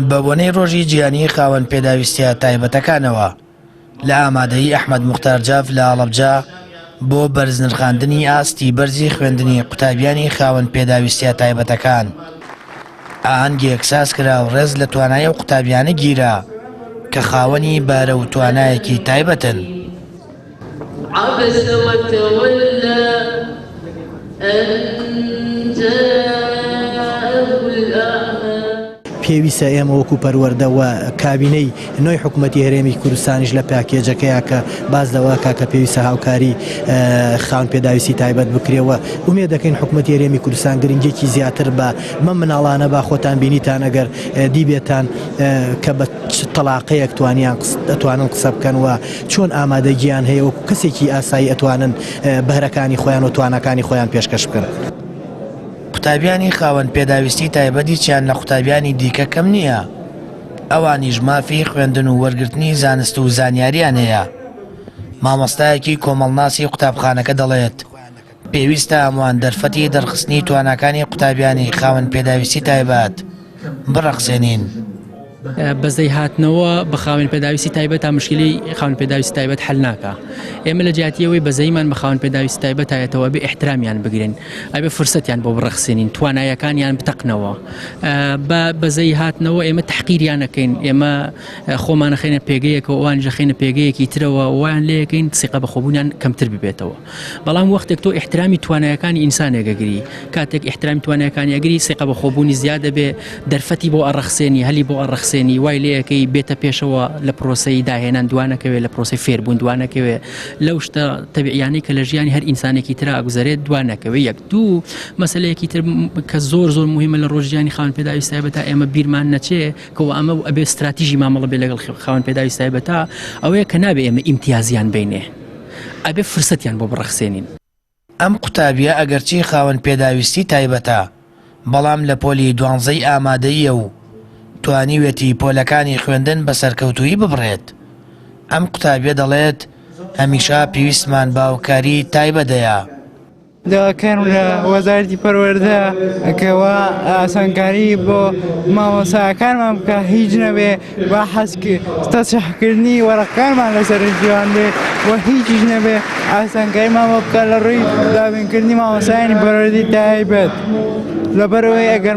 بە بۆنەی ڕۆژی جیهانیی خاوەن پێداویستییە تایبەتەکانەوە لە ئامادەیی ئەحمەد موختار جاف لە هەڵەبجە بۆ بەرزنرخاندنی ئاستی بەرزی خوێندنی قوتابیانی خاوەن پێداویستییە تایبەتەکان ئاهەنگێک سازکرا و ڕێز لە توانای ئەو قوتابیانە گیرا کە خاوەنی بارە و توانایەکی تایبەتن. عبس وتولى أن جاءه الأعمى. پێویستە ئێمە وەکو پەروەردە و کابینەی نۆی حکومەتی هەرێمی کوردستانیش لە پاکێجەکەیا کە باس لەوە کا کە پێویستە هاوکاری خاوەن پێداویستی تایبەت بکرێ و ئومێد دەکەین حکومەتی هەرێمی کوردستان گرنگیەکی زیاتر بە مە مناڵانە با خۆتان بینیتان ئەگەر دیبێتان کە بە چ تەلاقەیەک توانیان ئەتوانن قسە بکەن و چۆن ئامادەگیان هەیە وەکو کەسێکی ئاسایی ئەتوانن بەهرەکانی خۆیان و تواناکانی خۆیان پێشکەش بکەن. قوتابیانی خاوەن پێداویستی تایبەت هیچیان لە قوتابیانی دیکە کەم نییە، ئەوانیش مافی خوێندن و وەرگرتنی زانست و زانیاریان هەیە. مامۆستایەکی کۆمەڵناسی قوتابخانەکە دەڵێت، پێویستە هەمووان دەرفەتی دەرخستنی تواناکانی قوتابیانی خاوەن پێداویستی تایبەت بڕەخسێنین. بەزەی هاتنەوە بە خاوەن پێداویستی تایبەت تا مشکلی خاوەن پێداویستی تایبەت حل ناکا ئێمە لە جیاتی ئەوەی بەزەیمان بە خاوەن پێداویستی تایبەت هایەتەوە بێ ئیحترامیان بگرن ئەبێ فرسەتیان بۆ بڕەخسێنین توانایەکانیان بتەقنەوە بە بەزەی هاتنەوە ئێمە تحقیریان نەکەین ئێمە خۆمان نەخەینە پێگەیەکەوە ئەوانیش دەخەینە پێگەیەکی ترەوە وایان لێەکەین سیقە بەخۆبوونیان کەمتر ببێتەوە بەڵام وەختێک تۆ ئیحترامی توانایەکانی ئینسانێک ئەگری، کاتێک ئیحترامی توانایەکانی ئەگری سیقە بە خۆبوونی زیاد دەبێ، دەرفەتی بۆ ئەڕەخسێنی، هەلی بۆ ئەڕەخسێنی، وای لێ ئەکەی بێتە پێشەوە لە پرۆسەی داهێنان دوا نەکەوێ، لە پرۆسەی فێربوون دوا نەکەوێ، لەو شتە تەبیعیانەی کە لە ژیانی هەر ئینسانێکی ترا ئەگوزەرێت دوا نەکەوێ. یەک. دوو، مەسەلەیەکی تر کە زۆر زۆر موهیمە لە ڕۆژ ژیانی خاوەن پێداویستی تایبەتا ئێمە بیرمان نەچێ کەوا ئەمە ئەبێ ستراتیژی مامەڵە بێ لەگەڵ خاوەن پێداویستی تایبەتا ئەوەیە کە نابێ ئێمە ئیمتیازیان بەینێ. ئەبێ فرسەتیان بۆ بڕەخسێنین. ئەم قوتابییە ئەگەرچی خاوەن پێداویستی تایبەتە، بەڵام لە پۆلی دوانزەی ئامادەییە و توانیویەتی پۆلەکانی خوێندن بە سەرکەوتوویی ببڕێت. ئەم قوتابییە دەڵێت، هەمیشە پێویستمان بە هاوکاری تایبەت هەیە. داواکارم لە وەزارەتی پەروەردە کەوا ئاسانکاری بۆ مامۆستاکانمان بکە هیچ نەبێ با تەسیحکردنی وەرەقەکانمان لەسەر جوان بێ و هیچیش نەبێ ئاسانکاریمان بۆ بکە لە ڕووی دابینکردنی مامۆستایانی پەروەردەی تایبەت لەبەرئەوەی ئەگەر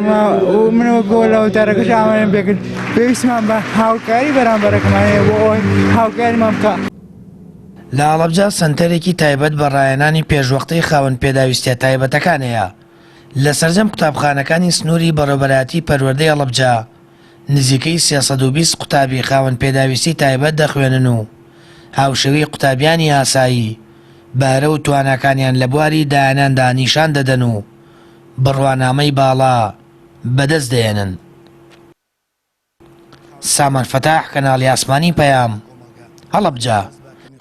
من وەکو لە وتارەکەش ئاماژەم پێکرد پێویستمان بە هاوکاری بەرامبەرەکەمان هەیە بۆ ئەوەی هاوکاریمان بکە. لە هەڵەبجە سەنتەرێکی تایبەت بە ڕاهێنانی پێشوەختەی خاوەن پێداویستیە تایبەتەکان هەیە لە سەرجەم قوتابخانەکانی سنووری بەڕێوەبەرایەتی پەروەردەی هەڵەبجە نزیکەی 320 قوتابی خاوەن پێداویستی تایبەت دەخوێنن و هاوشێوەی قوتابیانی ئاسایی بەهرە و تواناکانیان لە بواری داهێناندا نیشان دەدەن و بڕوانامەی باڵا بەدەست دەهێنن. سامان فەتاح، کەناڵی ئاسمانی پەیام، هەڵەبجە.